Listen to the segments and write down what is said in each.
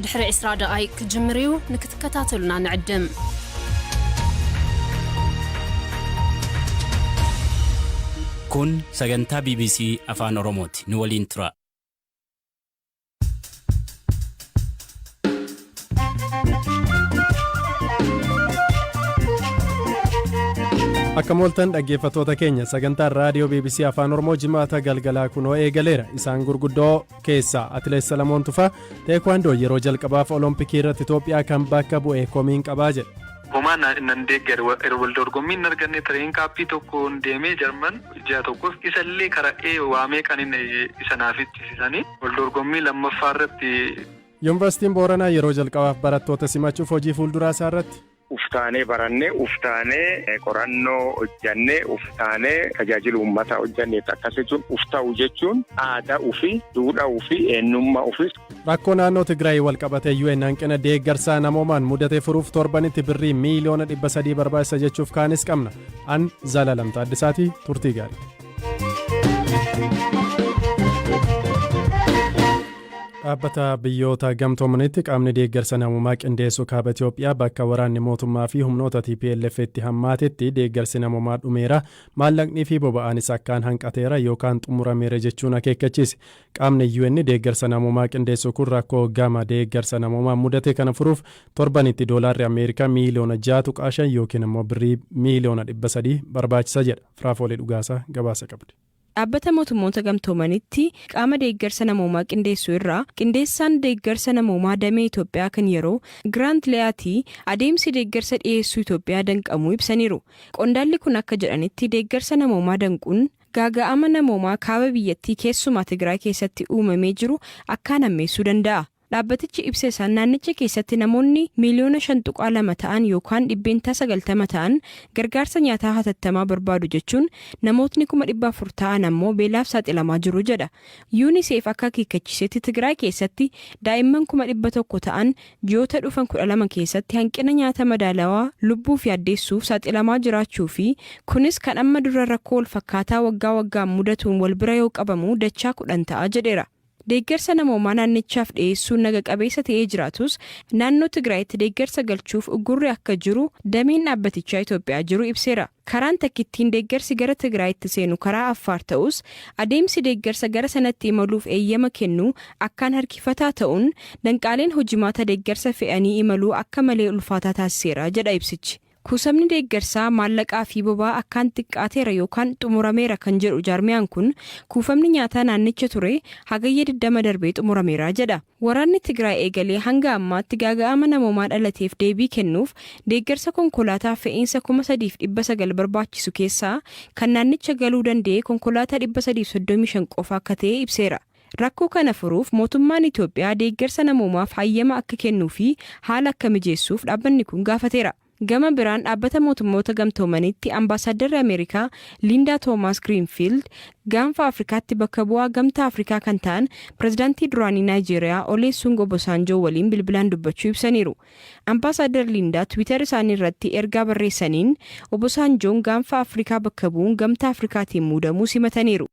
ድሕሪ 20 ደቓይቅ ክጅምር እዩ፣ ንክትከታተሉና ንዕድም። Kun sagantaa BBC Afaan Oromooti. Nu waliin tura. Akka mooltan dhaggeeffattoota keenya, sagantaan raadiyoo BBC Afaan Oromoo Jimaata galgalaa kunoo eegaleera. Isaan gurguddoo keessaa Atileet Salamoon Tufaa teekwaandoo yeroo jalqabaaf Olompikii irratti Itoophiyaa kan bakka bu'e komiin qabaa jedhe. Homaa nan deeggaru, wal dorgommii hin arganne. Tireen kaappii tokkoon deemee Jarman ji'a tokkoof, isallee karaa waamee kan inni isa naaf ittisisanii wal dorgommii lammaffaa irratti. Yuunivarsiitiin Booranaa yeroo jalqabaaf barattoota simachuuf hojii fuulduraa isaa irratti. Uftaanee barannee, uftaanee qorannoo hojjannee, uftaanee tajaajila uummataa hojjannee, akkas jechuun ufta'u jechuun aadaa ofii, duudhaa ofii, eenyummaa ofii. Rakkoo naannoo Tigraay wal qabatee UN hanqina deeggarsaa namoomaan mudate furuuf torbanitti birrii miiliyoona 300 barbaachisa jechuuf kaanis qabna. An Zalaalam Taaddisaatii, turtii gaarii. Dhaabbata Biyyoota Gamtoomanitti qaamni deeggarsa namoomaa qindeessu kaaba Itoophiyaa bakka waraanni mootummaa fi humnoota TPLF itti hammaatetti deeggarsi namoomaa dhumeera, maallaqnii fi boba'aanis akkaan hanqateera yookaan xumurameera jechuun akeekkachiise. Qaamni UN deeggarsa namoomaa qindeessu kun rakkoo gama deeggarsa namoomaa mudate kana furuuf torbanitti doolaarri Ameerikaa miiliyoona 6.5 yookiin immoo birrii miiliyoona 300 barbaachisa jedha. Firaafoolii Dhugaasaa gabaasa qabdi. Dhaabbata Mootummoota Gamtoomanitti qaama deeggarsa namoomaa qindeessu irraa qindeessaan deeggarsa namoomaa damee Itoophiyaa kan yeroo Giraant Le'aatii adeemsi deeggarsa dhiyeessuu Itoophiyaa danqamuu ibsaniiru. Qondaalli kun akka jedhanitti, deeggarsa namoomaa danquun gaaga'ama namoomaa kaaba biyyattii, keessumaa Tigraay keessatti uumamee jiru akkaan hammeessuu danda'a. Dhaabbatichi ibsa isaan naannicha keessatti namoonni miiliyoona 5.2 ta'an yookaan 90% ta'an gargaarsa nyaataa hatattamaa barbaadu jechuun, namootni 400,000 ta'an ammoo beelaaf saaxilamaa jiru jedha. UNICEF akka akeekkachiisetti, Tigraay keessatti daa'imman 100,000 ta'an ji'oota dhufan 12 keessatti hanqina nyaata madaalawaa lubbuuf yaaddeessuuf saaxilamaa jiraachuu fi kunis kan amma dura rakkoo walfakkaataa waggaa waggaan mudatuun wal bira yoo qabamu dachaa 10 ta'a jedheera. Deeggarsa namoomaa naannichaaf dhiyeessuun naga qabeessa ta'ee jiraatus, naannoo Tigraayitti deeggarsa galchuuf uggurri akka jiru dameen dhaabbatichaa Itoophiyaa jiru ibseera. Karaan takkittiin deeggarsi gara Tigraayitti seenu karaa Affaar ta'us, adeemsi deeggarsa gara sanatti imaluuf eeyyama kennuu akkaan harkifataa ta'uun danqaaleen hojimaata deeggarsa fe'anii imaluu akka malee ulfaataa taasiseera jedha ibsichi. Kuusamni deeggarsaa maallaqaa fi boba'aa akkaan xiqqaateera yookaan xumurameera kan jedhu jaarmiyaan kun, kuufamni nyaataa naannicha ture Hagayya 20 darbee xumurameera jedha. Waraanni Tigraay eegalee hanga ammaatti gaaga'ama namoomaa dhalateef deebii kennuuf deeggarsa konkolaataa fe'iinsa 3,900 barbaachisu keessaa kan naannicha galuu danda'e konkolaataa 335 qofa akka ta'e ibseera. Rakkoo kana furuuf mootummaan Itoophiyaa deeggarsa namoomaaf hayyama akka kennuu fi haala akka mijeessuuf dhaabbanni kun gaafateera. Gama biraan, Dhaabbata Mootummoota Gamtoomanitti Ambaasaaddarri Ameerikaa Liindaa Toomaas Giriinfiild Gaanfa Afrikaatti bakka bu'aa Gamtaa Afrikaa kan ta'an pirezidaantii duraanii Naayijeeriyaa Oleesuung Obosaanjoo waliin bilbilaan dubbachuu ibsaniiru. Ambaasaaddar Liindaa Tiwiitar isaanii irratti ergaa barreessaniin, Obosaanjoon Gaanfa Afrikaa bakka bu'uun Gamtaa Afrikaatiin muudamuu simataniiru.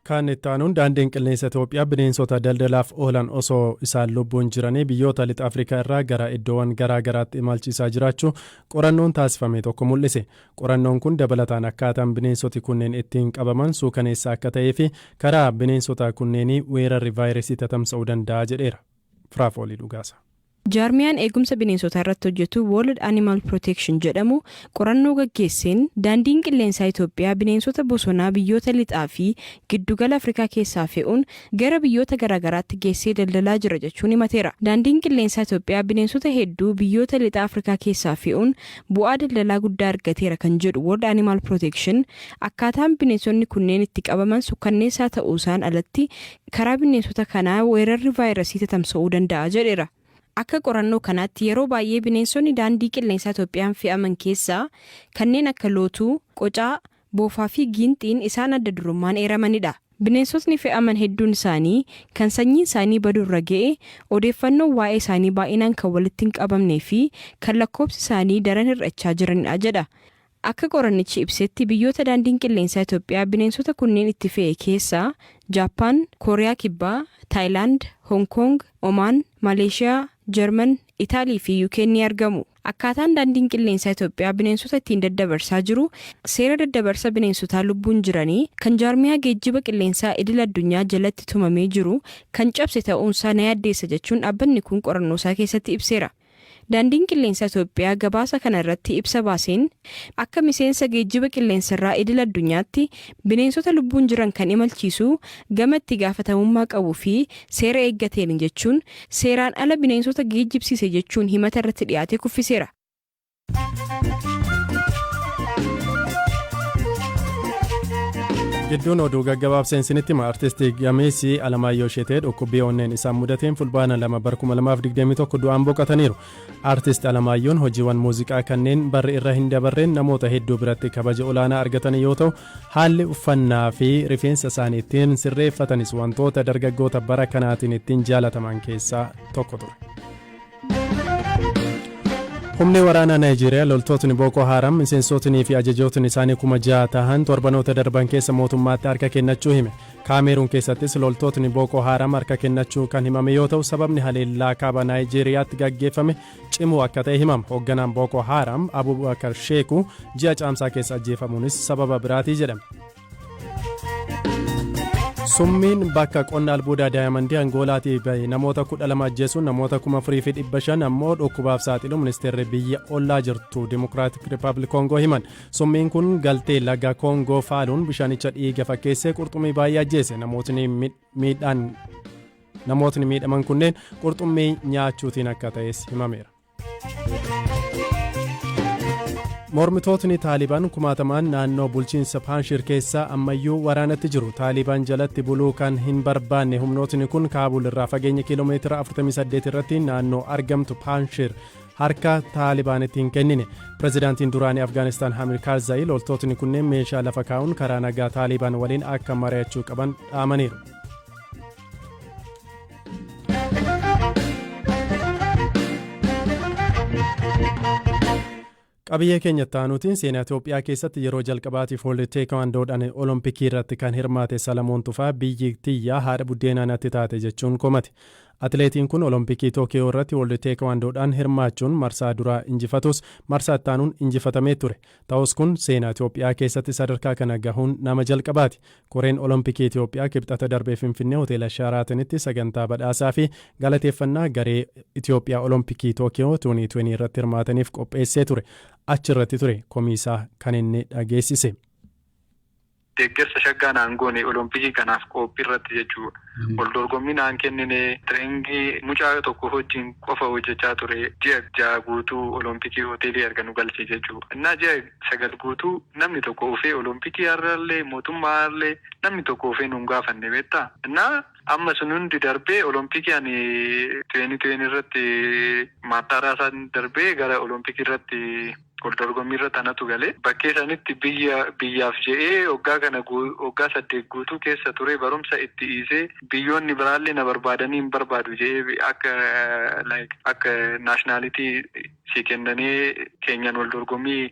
Kan itti aanuun, daandiin qilleensa Itoophiyaa bineensota daldalaaf oolan osoo isaan lubbuun jiranii biyyoota lixa Afrikaa irraa gara iddoowwan garaa garaatti imalchiisaa jiraachuu qorannoon taasifame tokko mul'ise. Qorannoon kun dabalataan akkaataan bineensoti kunneen ittiin qabaman suukaneessa akka ta'ee fi karaa bineensota kunneenii weerarri vaayirasii tatamsa'uu danda'a jedheera. Firaafoolii Dhugaasa. Jaarmiyaan eegumsa bineensotaa irratti hojjetu World Animal Protection jedhamu qorannoo gaggeesseen, daandiin qilleensaa Itoophiyaa bineensota bosonaa biyyoota lixaa fi giddugala Afrikaa keessaa fe'uun gara biyyoota garaagaraatti geessee daldalaa jira jechuun himateera. Daandiin qilleensaa Itoophiyaa bineensota hedduu biyyoota lixa Afrikaa keessaa fe'uun bu'aa daldalaa guddaa argateera kan jedhu World Animal Protection, akkaataan bineensonni kunneen itti qabaman sukkanneessaa ta'uusaan alatti karaa bineensota kanaa weerarri vaayirasii tatamsa'uu danda'a jedheera. Akka qorannoo kanaatti, yeroo baay'ee bineensonni daandii qilleensaa Itoophiyaan fe'aman keessaa kanneen akka lootuu, qocaa, boofaa fi giinxiin isaan adda durummaan eeramanidha. Bineensotni fe'aman hedduun isaanii kan sanyiin isaanii baduurra ga'e, odeeffannoon waa'ee isaanii baay'inaan kan walitti hin qabamnee fi kan lakkoofsi isaanii daran hir'achaa jiranidha jedha. Akka qorannichi ibsetti, biyyoota Daandiin Qilleensaa Itoophiyaa bineensota kunneen itti fe'e keessaa Jaappaan, Kooriyaa Kibbaa, Taayilaand, Hong Kong, Omaan, Maleeshiyaa, Jarman, Itaalii fi UK ni argamu. Akkaataan Daandiin Qilleensaa Itoophiyaa bineensota ittiin daddabarsaa jiru seera daddabarsa bineensotaa lubbuun jiranii kan Jaarmiyaa Geejjiba Qilleensaa Idil Addunyaa jalatti tumamee jiru kan cabse ta'uunsaa na yaaddeessa jechuun dhaabbanni kun qorannoosaa keessatti ibseera. Daandiin Qilleensaa Itoophiyaa gabaasa kana irratti ibsa baaseen, akka miseensa geejjiba qilleensarraa idil addunyaatti bineensota lubbuun jiran kan imalchiisu gama itti gaafatamummaa qabuu fi seera eeggateen jechuun, seeraan ala bineensota geejjibsiise jechuun himata irratti dhiyaate kuffiseera. Gidduun oduu gaggabaabseen isinitti hima. Artistii gameessi Alamaayyoo Isheetee dhukkubbii onneen isaan mudateen Fulbaana 2 bara 2021 du'aan boqotaniiru. Artist Alamaayyoon hojiiwwan muuziqaa kanneen barri irra hin dabarreen namoota hedduu biratti kabaja olaanaa argatan yoo ta'u, haalli uffannaa fi rifeensa isaanii ittiin sirreeffatanis wantoota dargaggoota bara kanaatiin ittiin jaalataman keessaa tokko ture. Humni waraanaa Naayijeeriyaa loltootni Booko Haaram miseensotnii fi ajajootni isaanii 6,000 tahan torbanoota darban keessa mootummaatti harka kennachuu hime. Kaameeruun keessattis loltootni Booko Haaram harka kennachuu kan himame yoo ta'u, sababni haleellaa kaaba Naayijeeriyaatti gaggeeffame cimuu akka ta'e himama. Hoogganaan Booko Haaram Abubakar Sheeku ji'a Caamsaa keessa ajjeefamuunis sababa biraatii jedhame. Summiin bakka qonna albuudaa daayamandii Angoolaatii bahe namoota 12 ajjeesuun namoota 4,500 ammoo dhukkubaaf saaxilu ministeerri biyya ollaa jirtu Dimokiraatik Rippaabilik Koongoo himan. Summiin kun galtee laga Koongoo faaluun bishaanicha dhiiga fakkeessee qurxummii baay'ee ajjeese. Namootni miidhaan namootni miidhaman kunneen qurxummii nyaachuutiin akka ta'es himameera. Mormitootni Taalibaan kumaatamaan naannoo bulchiinsa Paanshir keessaa ammayyuu waraanatti jiru. Taalibaan jalatti buluu kan hin barbaanne humnootni kun Kaabul irraa fageenya kiiloomeetira 48 irratti naannoo argamtu Paanshir harka Taalibaanitti hin kennine. Pirezidaantiin duraanii Afgaanistaan Hamid Karzaayi loltootni kunneen meeshaa lafa kaa'uun karaa nagaa Taalibaan waliin akka mari'achuu qaban dhaamaniiru. Qabiyyee keenya itti aanuutiin, seenaa Itoophiyaa keessatti yeroo jalqabaatiif World Teekwaandoodhaan Olompikii irratti kan hirmaate Salamoon Tufaa biyyi tiyya haadha buddeenaa natti taate jechuun komate. Atileetiin kun Olompikii Tookiyoo irratti World Teekwaandoodhaan hirmaachuun marsaa duraa injifatus, marsaa itti aanuun injifatamee ture. Ta'us kun seenaa Itoophiyaa keessatti sadarkaa kana gahuun nama jalqabaati. Koreen Olompikii Itoophiyaa Kibxata darbe Finfinnee Hoteela Sharaatanitti sagantaa badhaasaa fi galateeffannaa garee Itoophiyaa Olompikii Tookiyoo 2020 irratti hirmaataniif qopheessee ture. Achirratti ture komiisaa kan inni dhageessise. Deeggarsa shaggaa naan goone Olompikii kanaaf qophii irratti jechuudha. Wal dorgommii naan kennine, training mucaa tokko wajjin qofa hojjechaa ture, ji'a 6 guutuu Olompikii hoteelii erga nu galche jechuudha. Innaa ji'a 9 guutuu namni tokko ufee Olompikii har'allee, mootummaa har'allee namni tokko ufee nun gaafanne, beektaa. Innaa amma sun hundi darbee Olompikii ani 2020 irratti maattaaraa isaan darbee gara Olompikii irratti wal dorgommii irratti anatu galee bakkee sanitti biyya biyyaaf je'ee waggaa kana waggaa 8 guutuu keessa ture, barumsa itti dhiisee, biyyoonni biraallee na barbaadanii hin barbaadu je'ee, akka like akka nationality si kennanii keenyan wal dorgommii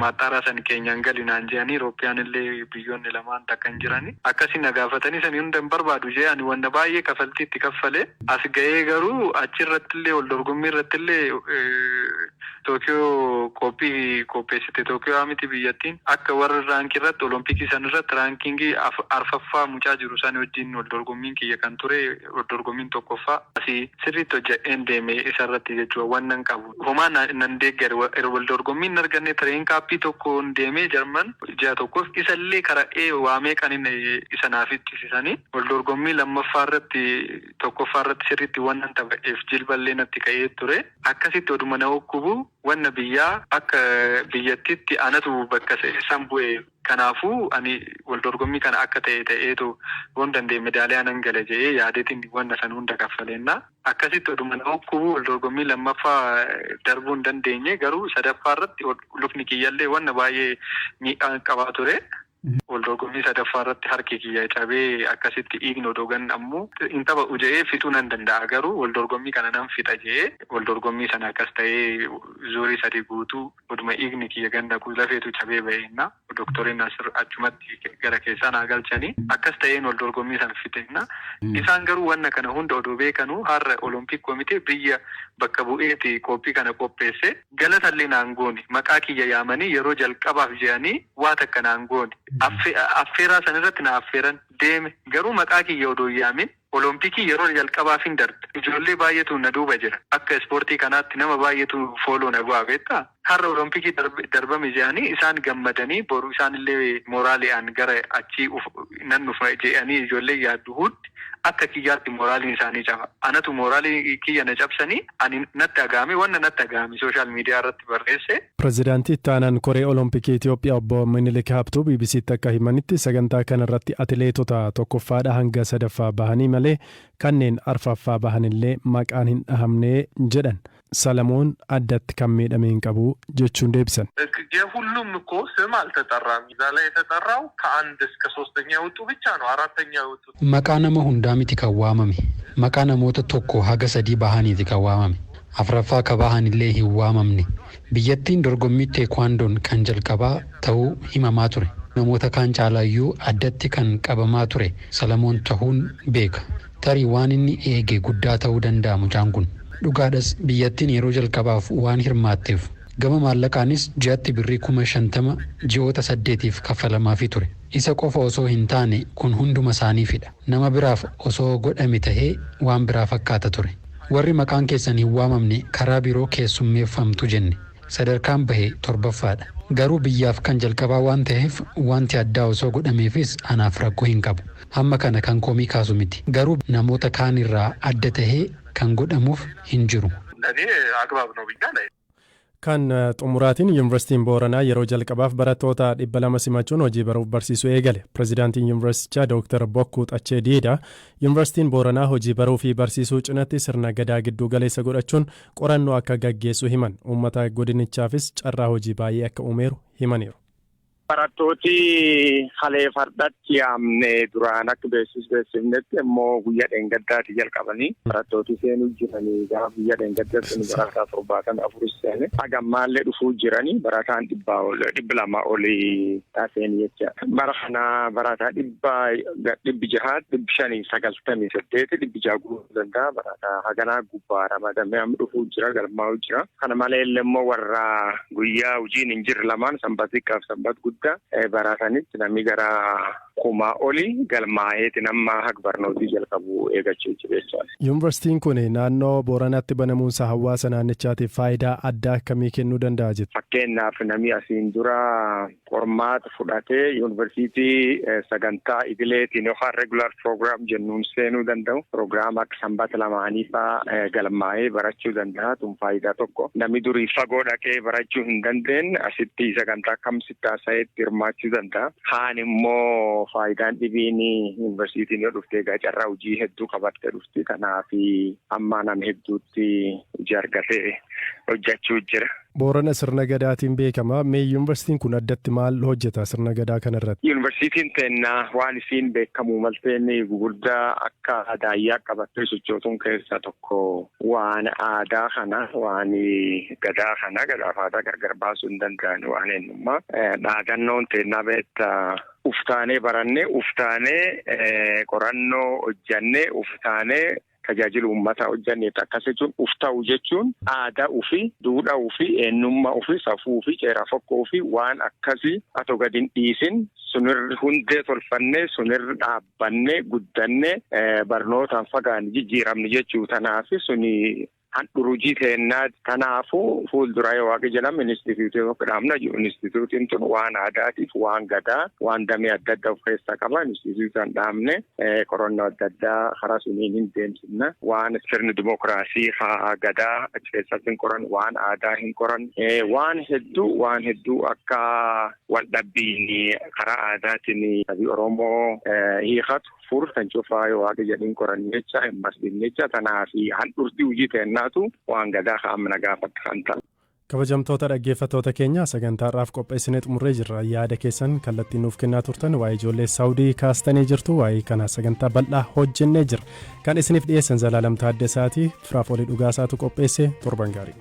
maaxxaaraa san keenyan gali naan je'anii, Eurooppiyaan illee biyyoonni lamaan takka hin jirani akkasi na gaafatanii, sani hunda hin barbaadu je'ee ani wanna baay'ee kafaltii itti kaffale as ga'ee. Garuu achirratti illee, wal dorgommii irratti illee, Tookiyoo qophii qopheessite, Tookiyoo miti, biyyattiin akka warri rank irratti Olompikii san irratti ranking arfaffaa mucaa jiru san wajjin wal dorgommiin kiyya kan ture, wal dorgommiin tokkoffaa asii sirriitti hojjedheen deeme isa irratti jechuudha. Wannan qabu homaa nan deeggare, wal dorgommii hin arganne. Training camp tokkoon deemee Jarman ji'a tokkoof, isallee karaa waamee qanin isa naaf ittisisanii, wal dorgommii lammaffaa irratti tokkoffaa irratti sirriitti wannan taphadheef jilballee natti ka'ee ture. Akkasitti oduma na hukkubu, wanna biyyaa akka biyyattitti anatu bakka san bu'e. Kanaafuu ani wal dorgommii kana akka ta'e ta'eetu yoon danda'e medaaliyaa nan gala jedhee yaadeetiin wanna san hunda kaffaleenna. Akkasitti oduma na hukkubu wal dorgommii lammaffaa darbuu hin dandeenye. Garuu sadaffaa irratti lukni kiyyallee wanna baay'ee miidhaa qabaa ture. Wal dorgommii sadaffaa irratti harki kiyya cabee akkasitti dhiigni odoo ammoo hin taphadhu jedhee fixuu nan danda'a, garuu wal dorgommii kana nan fixa jedhee wal dorgommii sana akkas ta'ee zuurii 3 guutuu oduma dhiigni kiyya ganda lafeetu cabee baheenna, doktoriin achumatti gara keessaa naa galchanii akkas ta'een wal dorgommii sana fixeenna. Isaan garuu wanna kana hunda odoo beekanuu har'a Olompik Komitee biyya bakka bu'eeti qophii kana qopheesse galatallee naan goone. Maqaa kiyya yaamanii yeroo jalqabaaf jedhanii waa takka naan goone. Affeeraa san irratti na affeeran, deeme, garuu maqaa kiyya odoo hin yaamin Olompikii yeroo jalqabaaf hin darbe. Ijoollee baay'eetu na duuba jira. Akka ispoortii kanaatti nama baay'eetu follow na bu'aa, beektaa? Har'a Olompikii darbame jedhanii isaan gammadanii, boru isaanillee mooraali'aan gara achii nan dhufa jedhanii ijoollee yaaddu hundi akka kiyyaatti mooraaliin isaanii caba. Anatu mooraalii kiyya na cabsanii, ani natti agahame, wanna natti agahame social media irratti barreesse. Pireezidaantii itti aanaan Koree Olompikii Itoophiyaa Obbo Minilik Habtuu BBCtti akka himanitti, sagantaa kanarratti atileetota tokkoffaadha hanga sadaffaa bahanii malee kanneen arfaffaa bahanillee maqaan hin dhahamne jedhan. Salamoon addatti kan miidhame hin qabu jechuun deebisan. የሁሉም እኮ ስም አልተጠራም። እዛ ላይ የተጠራው ከአንድ እስከ ሶስተኛ የወጡ ብቻ ነው። አራተኛ የወጡት Maqaa nama hundaa miti kan waamame. Maqaa namoota tokko haga sadii bahaniiti kan waamame. Afraffaa ka bahanillee hin waamamne. Biyyattiin dorgommii teekwaandoon kan jalqabaa ta'uu himamaa ture. Namoota kaan caalaayyuu addatti kan qabamaa ture Salamoon ta'uun beeka. Tarii waan inni eege guddaa ta'uu danda'a mucaan kun. Dhugaadhas, biyyattiin yeroo jalqabaaf waan hirmaatteef gama maallaqaanis ji'atti birrii 50,000 ji'oota 8f kaffalamaafii ture. Isa qofa osoo hin taane kun hunduma isaaniifidha. Nama biraaf osoo godhame tahee waan biraa fakkaata ture. Warri maqaan keessan hin waamamne karaa biroo keessummeeffamtu jenne. Sadarkaan bahe torbaffaadha. Garuu biyyaaf kan jalqabaa waan ta'eef wanti addaa osoo godhameefis anaaf rakkoo hin qabu. Hamma kana kan komii kaasu miti. Garuu namoota kaan irraa adda tahee kan godhamuuf hin jiru. ለእኔ አግባብ ነው ብዬ ላይ Kan xumuraatiin, Yuunivarsiitiin Booranaa yeroo jalqabaaf barattoota 200 simachuun hojii baruuf barsiisuu eegale. Pireezidaantiin yuunivarsiitichaa Dooktar Bokkuu Xachee Diidaa Yuunivarsiitiin Booranaa hojii baruu fi barsiisuu cinatti sirna gadaa gidduu galeessa godhachuun qorannoo akka gaggeessu himan. Uummata godinichaafis carraa hojii baay'ee akka uumeeru himaniiru. Barattooti halee fardatti yaamne duraan akka beeksifnetti immoo guyyaa dheengaddaati jalqabanii barattooti seenuu jiranii. Gaafa guyyaa dheengaddaatti barataa 74 seene, haga ammaallee dhufuu jiranii, barataan 200 olii taaseen jecha. Bara kana barataa 600, 598, 600 guutuu danda'a. Barataa haganaa gubbaa ramadamee amma dhufuu jira, galmaa'uu jira. Kana malee immoo warra guyyaa hojiin hin jirre lamaan, sanbata xiqqaaf sanbata guddaa baratanitti, namni gara 1000 olii galmaa'eeti nama haga barnootii jalqabu eegachuu jira jechaadha. Yuunivarsiitiin kun naannoo Booranaatti banamuunsa hawaasa naannichaatiif faayidaa addaa akkamii kennuu danda'a jettu? Fakkeenyaaf, namni asiin dura qormaata fudhatee yuunivarsiitii sagantaa idileetiin yookaan regular program jennuun seenuu danda'u. Proogiraama akka sanbata lamaanii fa'aa galmaa'ee barachuu danda'a. Tun faayidaa tokko. Namni durii fagoo dhaqee barachuu hin dandeenye asitti sagantaa kamsitti haasa'eetti hirmaachuu danda'a. Haan immoo faayidaan dhibiin yuunivarsiitiin yoo dhufte egaa carraa hojii hedduu qabattee dhufti. Kanaaf amma nama hedduutti hojii argatee hojjechuu jira. Boorana sirna gadaatiin beekama. Mee yuunivarsiitiin kun addatti maal hojjeta sirna gadaa kanarratti? Yuunivarsiitiin teennaa waan isiin beekamu malteen gugurdaa akka daayyaa qabattee sochootuun keessaa tokko waan aadaa kana, waan gadaa kana, gadaaf aadaa gargar baasuu hin danda'an, waan eenyummaa. Dhaadannoon teennaa beektaa, uftaanee barannee, uftaanee qorannoo hojjannee, uftaanee tajaajila uummataa hojjanneet. Akkas jechuun uf ta'u jechuun aadaa ofii, duudhaa ofii, eenyummaa ofii, safuu ofii, ceeraa fokkoo ofii waan akkasii atoo gadi hin dhiisin sunirra hundee tolfannee, sunirra dhaabbannee guddannee barnootaan fagaan jijjiiramne jechuu. Tanaaf suni handhurujii teennaa. Kanaafuu fuuldura yoo waaqi jedhama instituutii tokko dhaabna. Instituutiin tun waan aadaatiif, waan gadaa, waan damee adda addaa of keessaa qaba. Instituutiin dhaabne qorannoo adda addaa karaa suniin hin deemsifna. Waan sirni dimookiraasii haa gadaa achi keessatti hin qoran, waan aadaa hin qoran, waan hedduu, waan hedduu akka wal dhabbiin karaa aadaatiin sabii Oromoo hiikatu fur kan cufaa yoo waaqi jedhin qoran jecha hin masdin jecha. Tanaaf handhurtii hojii teennaatu waan gadaa kaa'amna gaafatti kan ta'u. Kabajamtoota dhaggeeffattoota keenya, sagantaa har'aaf qopheessinee xumurree jirra. Yaada keessan kallattiin nuuf kennaa turtan, waa'ee ijoollee Saawudii kaastanii jirtu. Waa'ee kana sagantaa bal'aa hojjennee jira. Kan isiniif dhiyeessan Zalaalam Taaddasaati. Firaafolii Dhugaasaatu qopheesse. Torban gaarii.